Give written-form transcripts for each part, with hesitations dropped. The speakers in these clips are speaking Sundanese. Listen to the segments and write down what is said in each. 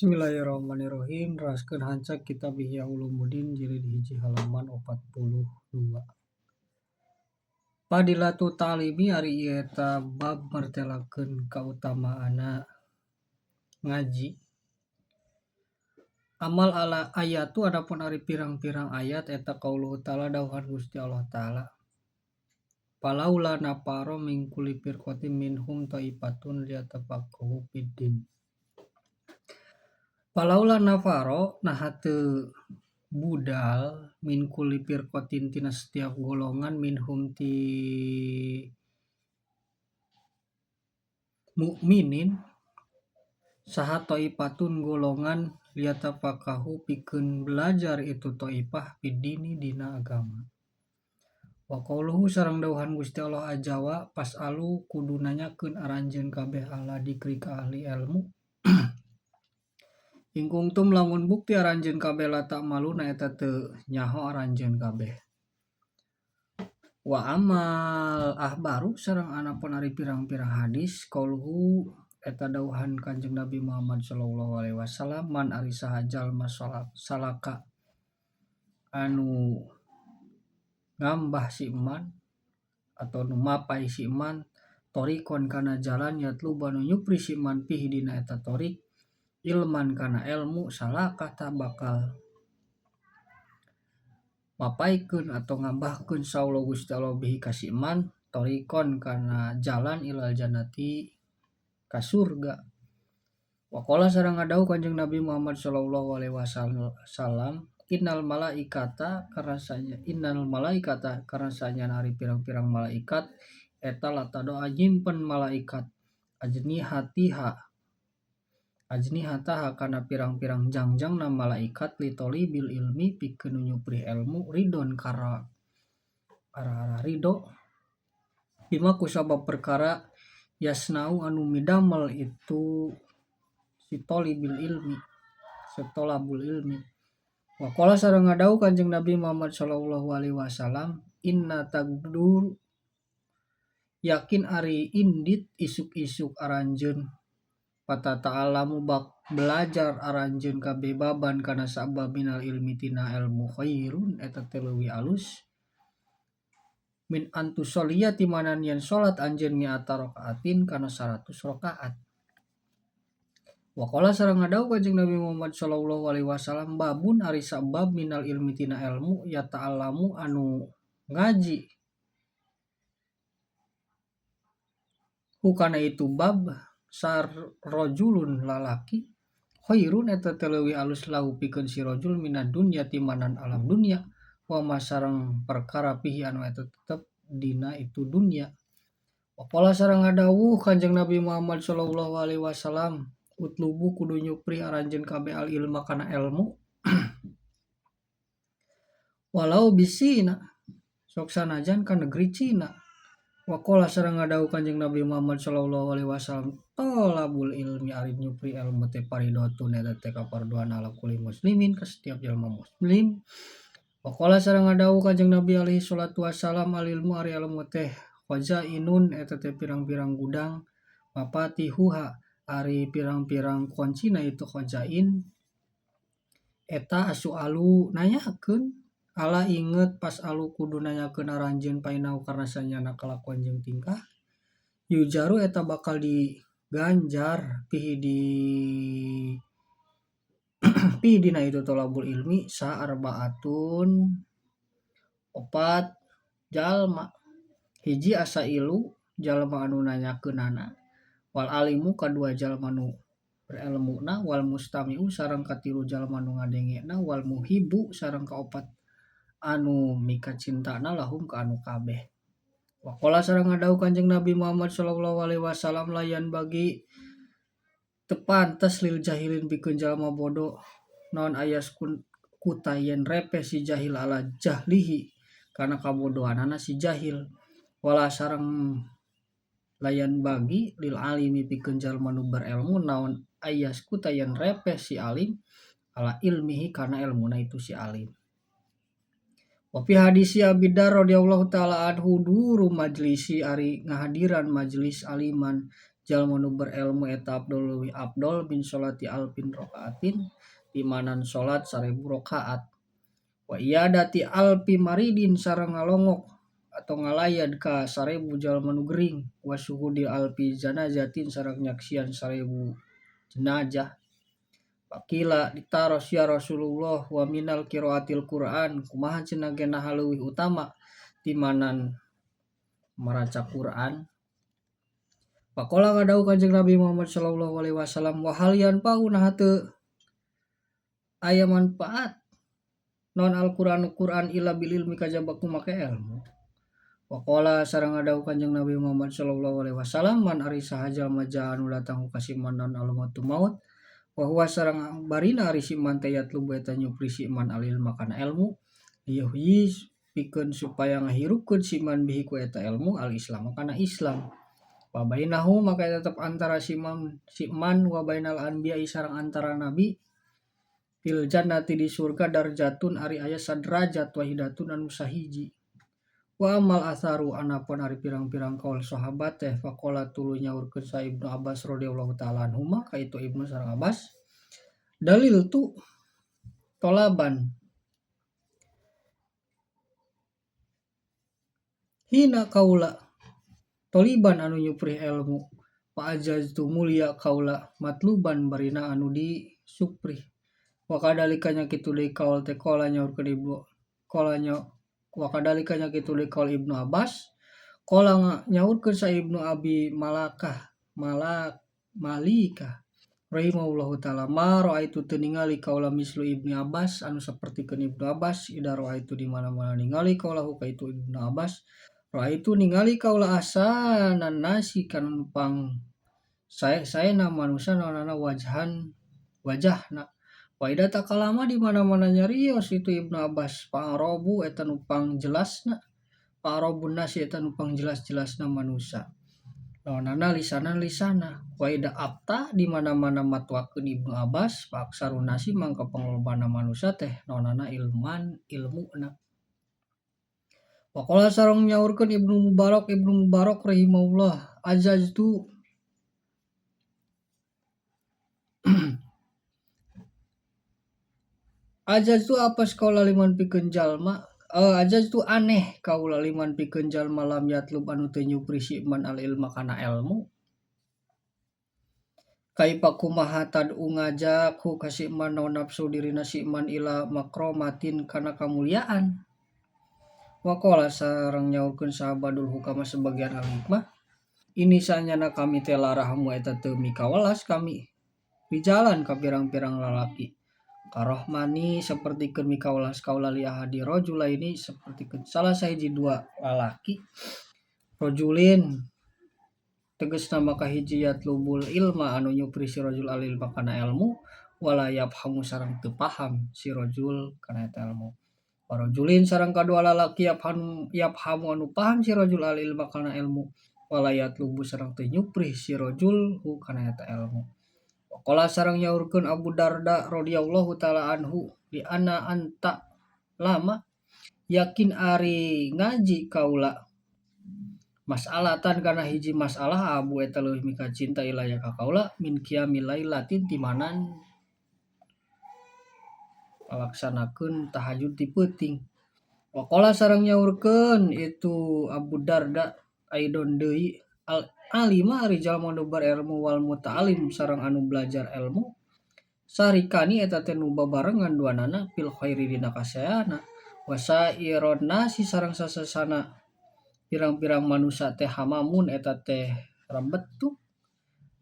Bismillahirrahmanirrahim. Raskeun hancak kitab Ihya Ulumuddin jilid 1 halaman 42. Fadilatu ta'limi ari ieu eta bab martelakeun kautamaanna ngaji. Amal ala ayatu adapun ari pirang-pirang ayat eta qauluhu ta'ala dawuhan Gusti Allah ta'ala. Falaula nafara min kulli firqatin minhum ta'ifatun liyatafaqahu fiddin. Falaula nafaro naha teu budal min kulli firqatin tina setiap golongan minhum ti mukminin saha taifatun golongan liyatafaqahu pikeun belajar itu taifah fiddini dina agama. Wa qauluhu sareng dawuhan Gusti Allah ajawa pasalu kudu nanyakeun aranjeun kabeh ahla dikri ka ahli ilmu. In kuntum lamun bukti aranjeun kabeh la ta'maluna eta teu nyaho aranjeun kabeh. Wa amal ahbaru sareng anapun ari pirang-pirang hadis qauluhu eta dawuhan Kanjeng Nabi Muhammad sallallahu alaihi wasallam man ari saha jalma salaka anu ngambah si iman atau nu mapai si iman torikon kana jalan yatlu banu nyupri si iman pihi dina eta torik ilman kana ilmu salaka ta bakal mapaikeun atau ngambahkeun saula Gusti Allah bihi ka si iman torikon kana jalan ilal jannati ka surga. Waqala sareng ngadawuh Kanjeng Nabi Muhammad sallallahu alaihi wasallam innal malaikata karena sanyana ari pirang-pirang malaikat eta latadoa nyimpen malaikat ajnihatiha ajnihataha kana pirang-pirang jangjangna malaikat litolibil ilmi pikeun nyuprih ilmu ridon kara arah-arah ridho bima kusabab perkara yasnau anu midamel itu si tolibil ilmi setolabul ilmi. Waqala sareng ngadawuh Kanjeng Nabi Muhammad sallallahu alaihi wasallam inna tagdur yakin ari indit isuk-isuk aranjeun pata ta'alamu bak belajar aranjeun kabeh baban kana sabab minal ilmi tina ilmu khairun eta teh leuwih alus min antusolia timanan yen salat anjeun mi'ata rakaatin kana 100 rakaat. Waqala sareng ngadawuh Kanjeng Nabi Muhammad sallallahu alaihi wasallam babun ari sabab minal ilmi tina ilmu ya ta'alamu anu ngaji hukana itu bab sarrajulun lalaki khairun eta teh leuwih alus lahu pikeun si rajul minad dunya timanan alam dunya wa ma sareng perkara pihi anu eta tetep dina itu dunya. Waqala sareng ngadawuh Kanjeng Nabi Muhammad sallallahu alaihi wasallam utlubu kudu nyupri aranjeun kabeh al ilma kana ilmu walau bisina sok sanajan ka negeri Cina. Waqala sareng ngadawuh Kanjeng Nabi Muhammad sallallahu alaihi wasallam tolabul ilmi ari nyupri ilmu teh paridotun eta teh kaparduan ala kulli muslimin ka setiap jalma muslim. Waqala sareng ngadawuh Kanjeng Nabi alaihi salatu wasalam al ilmu ari ilmu teh khazainun eta teh pirang-pirang gudang mafatihuha ari pirang-pirang kuncina itu khazain eta asualu nanyakeun ala inget pas alu kudu nanyakeun aranjeun painau karena sanyana kalakuan jeung tingkah yujaru eta bakal diganjar pihi di pihi dina itu tolabul ilmi sa arbaatun opat jalma hiji asa ilu jalma anu nanyakeunana wal alimu kadua jalma nu berilmuna wal mustami'u sareng katilu jalma nu ngadengena wal muhibu sareng kaopat anu mika cintana lahum ka anu kabeh. Waqala sareng ngadawuh Kanjeng Nabi Muhammad sallallahu alaihi wasallam layan bagi teu pantes lil jahilin pikeun jalma bodoh naon ayas kuta yen repeh si jahil ala jahlihi kana kabodohanana si jahil wala sareng layan bagi lil alimi pikeun jalma nu berilmu naon ayas kuta yen repeh si alim ala ilmihi kana ilmuna itu si alim. Wa fi hadisi Abi Dzar radhiyallahu taala anhu duru majlisi ari ngahadiran majlis aliman Jalma nu berilmu eta afdol leuwih afdol min sholati alfin rakaatin timanan salat 1000 rakaat. Wa iyadati alfi maridin sareng ngalongok atau ngalayad ka 1000 jalma nu gering. Wa syuhudi alfi janazatin sareng nyaksian 1000 jenazah. Pakila ditaros ya Rasulullah wa minal qiraatil Quran kumaha cenah ge naha leuwih utama timanan maraca Quran. Pakola ngadawuh Kanjeng Nabi Muhammad sallallahu alaihi wasallam wa hal yanfa'u naha teu aya manfaat non Al-Qur'an Quran illa bil ilmi kajaba ku make ilmu. Waqala sareng ngadawuh Kanjeng Nabi Muhammad sallallahu alaihi wasallam man ari saha jalma anu datang ka si man non al-mautu maut wa huwa sareng barina ari si man teh yatlubu eta nyupri si man al-ilma kana ilmu liyuhyi pikeun supaya ngahirupkeun si man bihi ku eta ilmu al-islam kana Islam. Wa bainahu maka tetep antara si man wa bainal anbiya sareng antara nabi fil jannati di surga darjatun ari aya sadrajat wahidatun anu sahiji. Wa amal atharu anapun ari pirang-pirang kaul sahabat teh faqala tuluy nyaurkeun sa Ibnu Abbas radhiyallahu taala anhuma ka itu Ibnu sareng Abbas dalil tu tolaban hina kaula toliban anu nyuprih ilmu fa ajaztu mulia kaula matluban barina anu disuprih. Wa kadalika nya kitu deui kaul teh qala nyaurkeun Ibnu qala nya wa kadalika nya kitu deui kaul Ibnu Abbas qala nyaurkeun sa Ibnu Abi Malakah Malikah rahimahullahu taala ma raaitu teu ningali kaula mislu Ibnu Abbas anu sapertikeun Ibnu Abbas ida raaitu di mana-mana ningali kaula ka itu Ibnu Abbas raaitu ningali kaula asanan nasi kana pang sae-saena manusa naonana wajhan wajahna. Wa ida takalama di mana-mana nyarios itu Ibnu Abbas pa'arabu eta nu pangjelasna pa'arabun nasi eta nu pangjelas-jelasna manusa naonana lisanan lisana. Wa ida abta di mana-mana matwakeun Ibnu Abbas pa'aksarun nasi mangka panglobana manusa teh naonana ilman ilmuna. Waqala sareng nyaurkeun Ibnu Mubarak rahimahullah ajaztu ajaz tu apas kaula liman pikeun jalma ajaz tu aneh kaula liman pikeun jalma lam yatlub anu teu nyupri si man al ilma kana ilmu kaifa kumaha tad'u ngajak hu ka si man naon nafsu dirina si man ila makromatin kana kamuliaan. Waqala sareng nyaurkeun sahabadul hukama sebagian al hikmah ini sanyana kami teh larahmu eta teu mikawelas kami rijalan ka pirang-pirang lalaki karohmani sapertikeun mikawelas kaula li ahadi rajulaini sapertikeun salah sahiji dua lalaki rajulin tegasna maka hiji yatlubul ilma anu nyupri si rajul al ilma kana ilmu wala yafhamu sareng teu paham si rajul kana eta ilmu. Wa rajulin sareng kadua lalaki yafhamu anu paham si rajul al ilma kana ilmu wala yatlubu sareng teu nyupri si rajul hu kana eta ilmu. Waqala sareng nyaurkeun Abu Darda radhiyallahu taala anhu di anna anta lama yakin ari ngaji kaula mas'alatan kana hiji masalah abu eta leuwih mika cinta ilaya ka kaula min qiyamil lailatin timanan ngalaksanakeun tahajud ti peuting. Waqala sareng nyaurkeun itu Abu Darda aidon deui al alima ari jalma nu berilmu wal muta'alim sareng anu belajar ilmu sarikani eta teh nu babarengan duanana fil khairi dina kasaeana wasairon nasi sareng sasasana pirang-pirang manusa teh hamamun eta teh rebetuk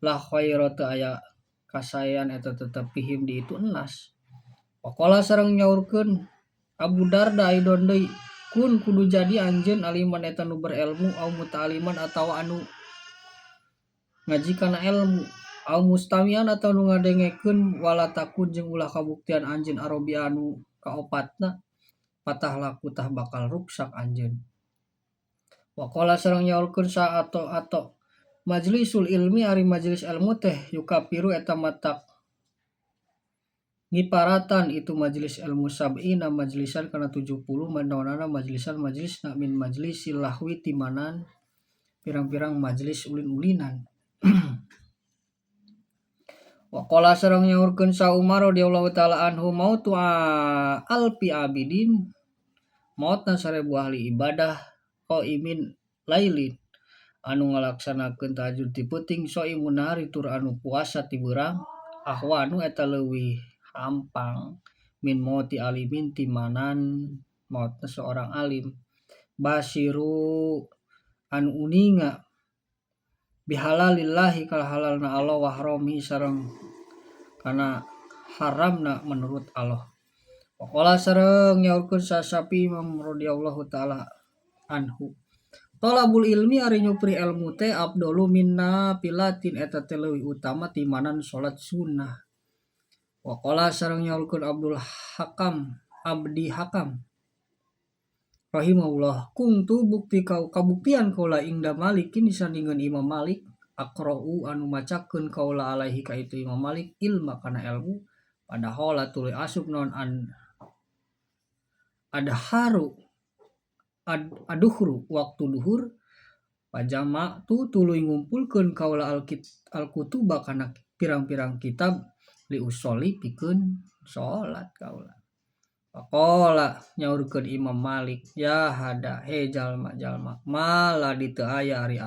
la khaira teu aya kasaean eta tetep fihim di itu enas. Waqala sareng nyaurkeun Abu Darda aidon deui kun kudu jadi anjeun aliman eta nu berilmu au muta'aliman atawa anu ngaji kana ilmu au mustamian atau nu ngadengekeun wala takun jeung ulah kabuktian anjeun arabi anu kaopatna patah laku tah bakal ruksak anjeun. Waqala sareng nyaurkeun sa atau majlisul ilmi ari majelis ilmu teh yukapiru eta matak ngiparatan itu majelis ilmu sab'ina majlisan kana 70 manaonana majlisan majlisna min majlisil lahwi timanan pirang-pirang majelis ulin-ulinan. Wa qala sareng nyaurkeun sa Umar radhiyallahu taala anhu mautu alfi abidin maotna 1000 ahli ibadah qaimin lailin anu ngalaksanakeun tahajud ti peuting shaimun nahari tur anu puasa ti beurang ahwanu eta leuwih hampang min mauti alimin timanan maotna seorang alim basiru anu uninga bihalalillahi kala halalna Allah wa harami sareng kana haramna menurut Allah. Waqala sareng nyaurkeun sa Syafi'i Imam radhiyallahu taala anhu talabul ilmi ari nyupri ilmu teh afdalu min nafilatin eta teh leuwih utama timanan salat sunnah. Waqala sareng nyaurkeun Abdul Hakam Abdi Hakam rahimahullah kungtu bukti kau kabuktian kaula ingda Malikin disandingan Imam Malik aqra'u anu macakeun kaula alaihi ka itu Imam Malik ilma kana ilmu padahal tuluy asup naon an adharu aduhru waktu duhur pajama tu tuluy ngumpulkeun kaula al-kutuba kana pirang-pirang kitab li usoli pikeun salat kaula. Faqala nyaurkeun Imam Malik ya hada he jalma-jalma mala di teu aya ari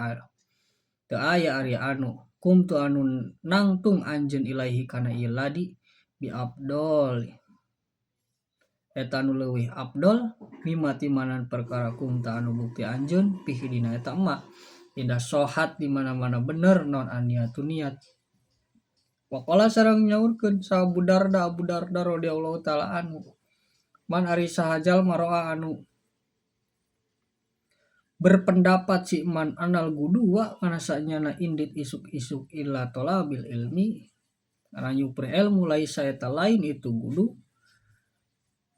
teu aya ari anu kumtu anu nangtung anjeun ilaihi kana ieu ladi bi afdol eta anu leuwih afdol mimma timanan perkara kumta anu bukti anjeun pihi dina eta emak indah sohat di mana-mana bener non aniatu niat. Waqala sareng nyaurkeun sa Abu Darda Abu Darda radhiyallahu taala anhu man ari saha jalma roa anu berpendapat si man anal gudua kana sanyana indit isuk-isuk illa talabil ilmi kana nyupri ilmu laisa eta lain itu gudu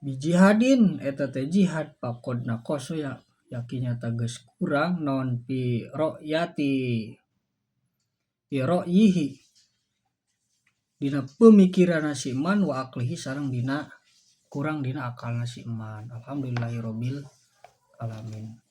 bijihadin eta teh jihad faqad naqasa ya yakinya geus kurang non pi ro'yati pi ro'yihi dina pemikiran si man wa aqlihi sareng dina kurang dina akalna si man. Alhamdulillahirabbil alamin.